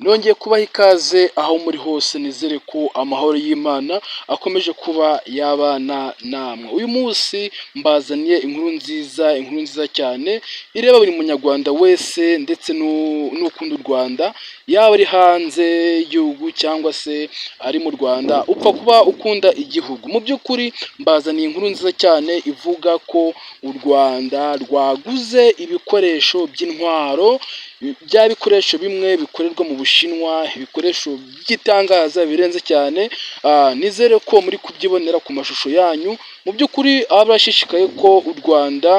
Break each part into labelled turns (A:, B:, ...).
A: Nongeye kubaha ikaze aho muri hose, nizere ko amahoro y'Imana akomeje kuba yabana namwe. Uyu munsi mbazaniye inkuru nziza, inkuru nziza cyane ireba buri munyarwanda wese ndetse n'ukunda u Rwanda, yaba ari hanze y'igihugu cyangwa se ari mu Rwanda, upfa kuba ukunda igihugu. Mu by'ukuri mbazaniye inkuru nziza cyane ivuga ko u Rwanda rwaguze ibikoresho by'intwaro, bya bikoresho bimwe bikorerwa mu Bushinwa, ibikoresho by'itangaza birenze cyane. Nizere ko muri kubyibonera ku mashusho yanyu. Mu by'ukuri abashishikaye ko u Rwanda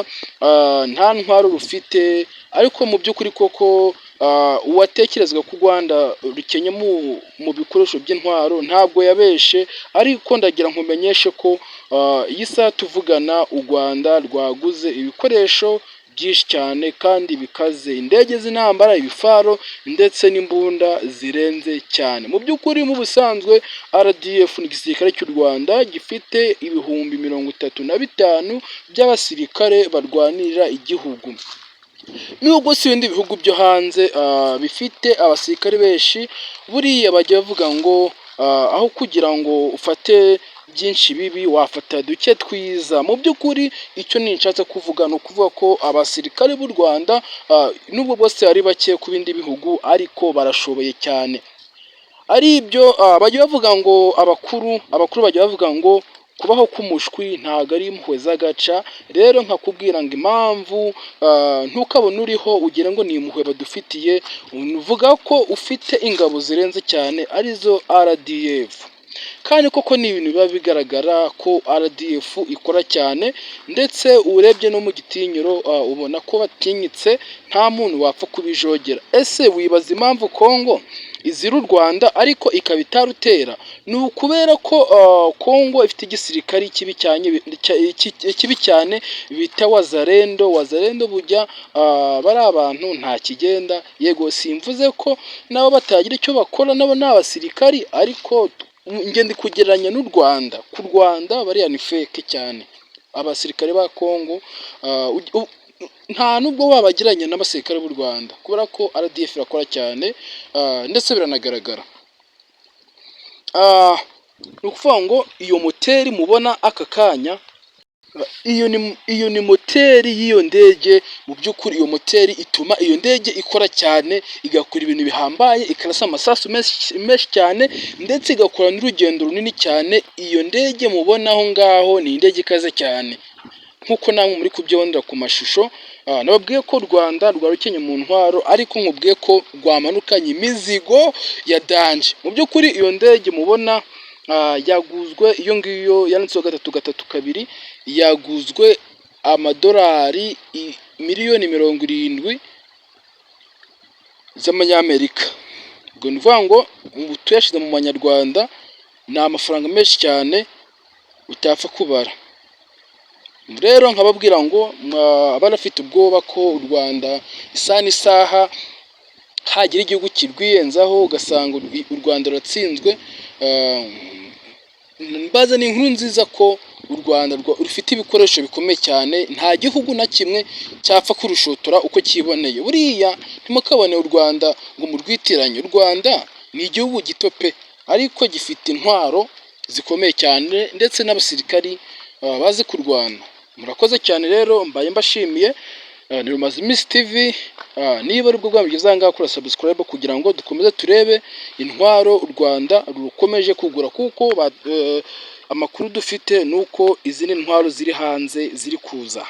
A: nta ntwaro rufite, ariko mu by'ukuri koko uwatekerezaga ko u Rwanda rukenye mu bikoresho by'intwaro ntabwo yabeshe, ariko ndagira nkumenyeshe ko iyi saha tuvugana u Rwanda rwaguze ibikoresho byinshi cyane kandi bikaze, indege z'intambara, ibifaro ndetse n'imbunda zirenze cyane. Mu by'ukuri mu busanzwe RDF ni igisirikare cy'u Rwanda gifite 35,000 by'abasirikare barwanirira igihugu. Nubwo si ibindi bihugu byo hanze bifite abasirikare benshi, buriya bajya bavuga ngo aho kugira ngo ufate byinshi bibi wafata duke twiza. Mu by'ukuri icyo nishatse kuvuga ni ukuvuga ko abasirikare b'u Rwanda, nubwo bose ari bake ku bindi bihugu, ariko barashoboye cyane. Ari ibyo bajya bavuga ngo abakuru bajya bavuga ngo kubaho k'umushwi ntabwo ari impuhwe z'agaca. Rero nkakubwira ngo impamvu ntukabone uriho ugire ngo ni impuhwe badufitiye, uvuga ko ufite ingabo zirenze cyane arizo RDF. Kandi koko ni ibintu biba bigaragara ko RDF ikora cyane, ndetse urebye no mu gitinyiro ubona ko batinyitse, nta muntu wapfa kubijogera. Ese wibaza impamvu Kongo izira u Rwanda ariko ikaba itarutera? Ni ukubera ko Kongo ifite igisirikari kibi cyane, kibi cyane bita Wazalendo. Wazalendo bujya bari abantu nta kigenda. Yego, simvuze ko nabo batagira icyo bakora, nabo ni abasirikari, ariko njye ndi kugereranya n'u Rwanda. Ku Rwanda bariya ni fake cyane. Abasirikare ba Kongo nta nubwo wabagereranya n'abasirikare b'u Rwanda, kubera ko RDF irakora cyane ndetse biranagaragara. Ni ukuvuga ngo iyo moteri mubona aka kanya, iyo ni moteri y'iyo ndege. Mu by'ukuri iyo moteri ituma iyo ndege ikora cyane, igakora ibintu bihambaye, ikarasa amasasu menshi cyane, ndetse igakora n'urugendo runini cyane. Iyo ndege mubona aho ngaho ni indege ikaze cyane nk'uko namwe muri kubyibonera ku mashusho. Nababwiye ko u Rwanda rwari rukenye mu ntwaro, ariko nkubwiye ko rwamanukanye imizigo ya danger. Mu by'ukuri iyo ndege mubona yaguzwe, iyo ngiyo yanditseho 332, yaguzwe amadolari miliyoni 70 z'amanyamerika. Ubwo ni ukuvuga ngo ubu tuyashyize mu manyarwanda ni amafaranga menshi cyane utapfa kubara. Rero nkababwira ngo abanafite ubwoba ko u Rwanda isaha n'isaha hagira igihugu kirwiyenzaho ugasanga u Rwanda ruratsinzwe, mbazaniye inkuru nziza ko u Rwanda rufite ibikoresho bikomeye cyane, nta gihugu na kimwe cyapfa kurushotora uko cyiboneye. Buriya ntimukabone u Rwanda ngo murwitiranye. U Rwanda ni igihugu gito pe, ariko gifite intwaro zikomeye cyane ndetse n'abasirikari bazi kurwana. Murakoze cyane rero, mbaye mbashimiye. Ni Rumaze Iminsi TV. Niba aribwo bwa mbere ugeze aha ngaha, kora subscribe kugira ngo dukomeze turebe intwaro u Rwanda rukomeje kugura, kuko amakuru dufite ni uko izindi ntwaro ziri hanze ziri kuza.